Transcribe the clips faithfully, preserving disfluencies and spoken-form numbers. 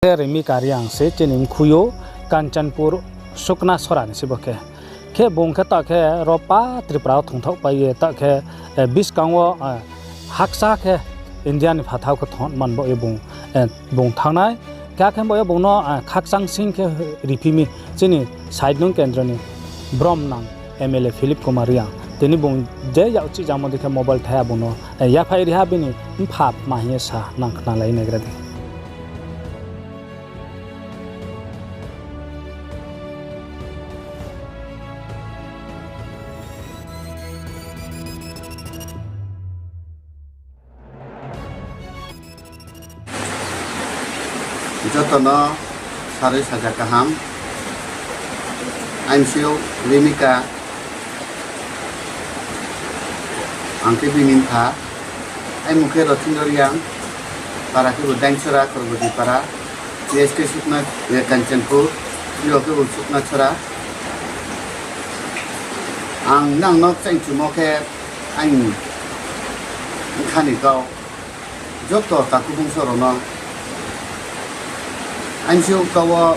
Khe Rimika Reang se chini mkhui ou, Kanchanpur Suknasora ni se bo khe. Khe bung khe ta khe ro pa Tripura wo thongthaoh pai ye ta khe, eh, buskang wo, eh, hakcha khe India ni phathar khe thong man bo ye bung, eh, bung thanng nai. Khe akhe bo ye bung no, eh, khakchang sing khe riphi mi chini side nung kendro ni bromnang M L A Philip Kumar Reang. Tini bung je yak chih jamo dei khe mobile thai ha bung no, eh, yaphaih ri ha bini mpha ma hing ye sa nang khnalai naigra di. Joto no sarui saja kaham. Aini msiyou Rimika, ang khe bini mpha. Aini mmung khe Rothindro Reang, para khe bo Dainsora, Khorgodi para, P S K Sukna, eh, Kanchanpur, iro khe bo Suknasora. Ang nang no kchaih chumo khe aini bkha ni kau, joto takhu bungso rao no, aini msiyou kau wo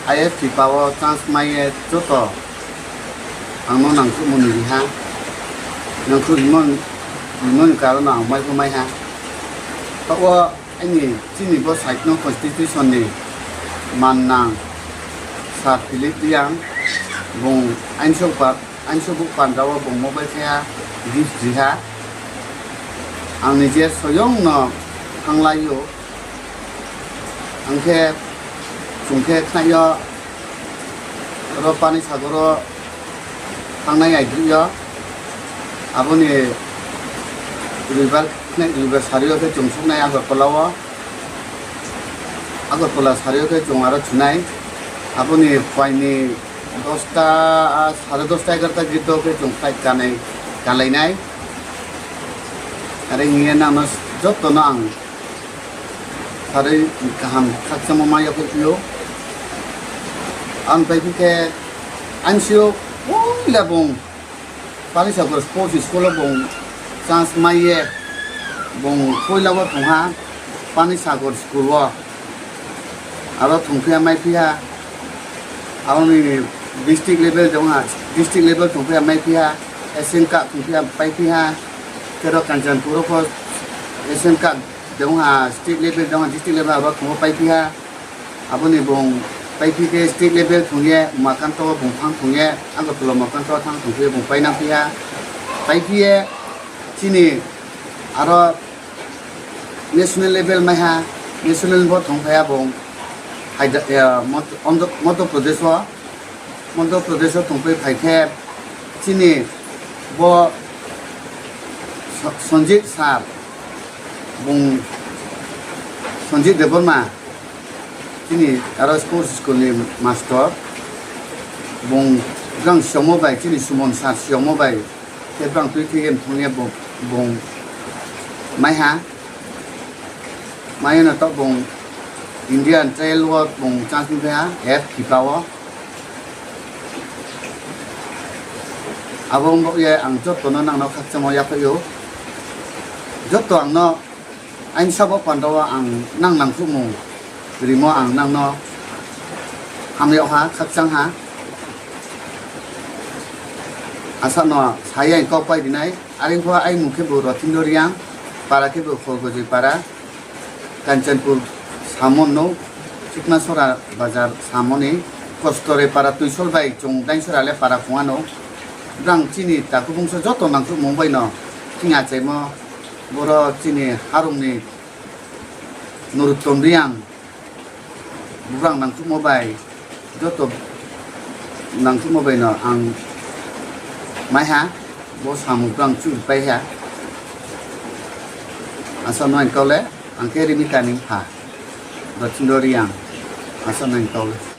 I F T pa wo chance mai ye joto ang no nangkhruhmo ni ri ha, nangkhruh rimo ni karon no ang mai pho mai ha. Taoh wo aini chini bo side no constitution ni mannang Sir Philip Reang, bung aini msiyou pa, aini msiyou buh pandra wo bung mobile thai ha, gift ri ha. Ang nije soyong no thannglai ou. Ang khe, chung khe khnai yo, ro Panisagar wo thanngnai aidroih yo. Abo ni roibar, khnai roibar sari yo khe chung souhnai Agartala wo. Agartala sari yo khe chung aro chunai. Abo ni phai ni dosta, sare dosta, egarota gito khe chung flight kanai, kalai nai. Are hing ye nang no joto no ang sarui kaham khakchangmo ma yaphaih phi ou. Ang paiphi khe, aini msiyou poila bung Panisagar Sports School wo bung chance mai ye, bung poila wo thong ha, Panisagar School wo. Aro thongphi ha, maiphi ha. Aro ni district level de ong ha, district level thongphi ha, maiphi ha. Asian Cup thongphi ha, paiphi ha. Khe ro Kanchanpur wo pho Asian Cup de ong ha, state level de ong ha, district level aro thong wo paiphi ha. Abo ni bung paiphi khe state level thong ye Umakanta wo bung phang thong ye, Agartala Umakanta wo thanng thongphi ye bung painangphi ha. Paiphi ye chini aro national level mai ha, national pho thongphai ha bung, Madhya Pradesh wo, Madhya Pradesh wo thongpai phai khe chini bo Sanjit sir, bung Sanjit Debbarma, chini aro sports school ni master, bung brang siyamo bai, chini Suman sir siyamo bai, khe brang tuithe ye mthang ye bung mai ha. Mai ye no taoh bung Indian trial wo bung chance nuhphai ha, F FIFA wo. Abo ong baoh ye ang joto no nang no khakchangmo yaphaih ou. Joto ang no aini sabo panda wo ang nang nangkhruhmung rimo ang nang no hamyag ha, khakchang ha. Asa no sa ye ang kau pai ri nai. Are pho aini mmung khebu Rothindro Reang, para khebu Khorgojoi para, Kanchanpur samon no, Suknasora bazar samon ni, Kostore para Tuisol bai chung Dainsora le para khong ano. Brang chini takhu bungso joto nangkhruhmung bai no thing achaimo, boro chini harong ni Noruttom Reang, brang nangkhruhmo bai, joto nangkhruhmo bai no ang mai ha, bo samung brang churi pai ha. Asa no ang kau le, ang khe Rimika ni mpha, Rothindro Reang, asa no ang kau le.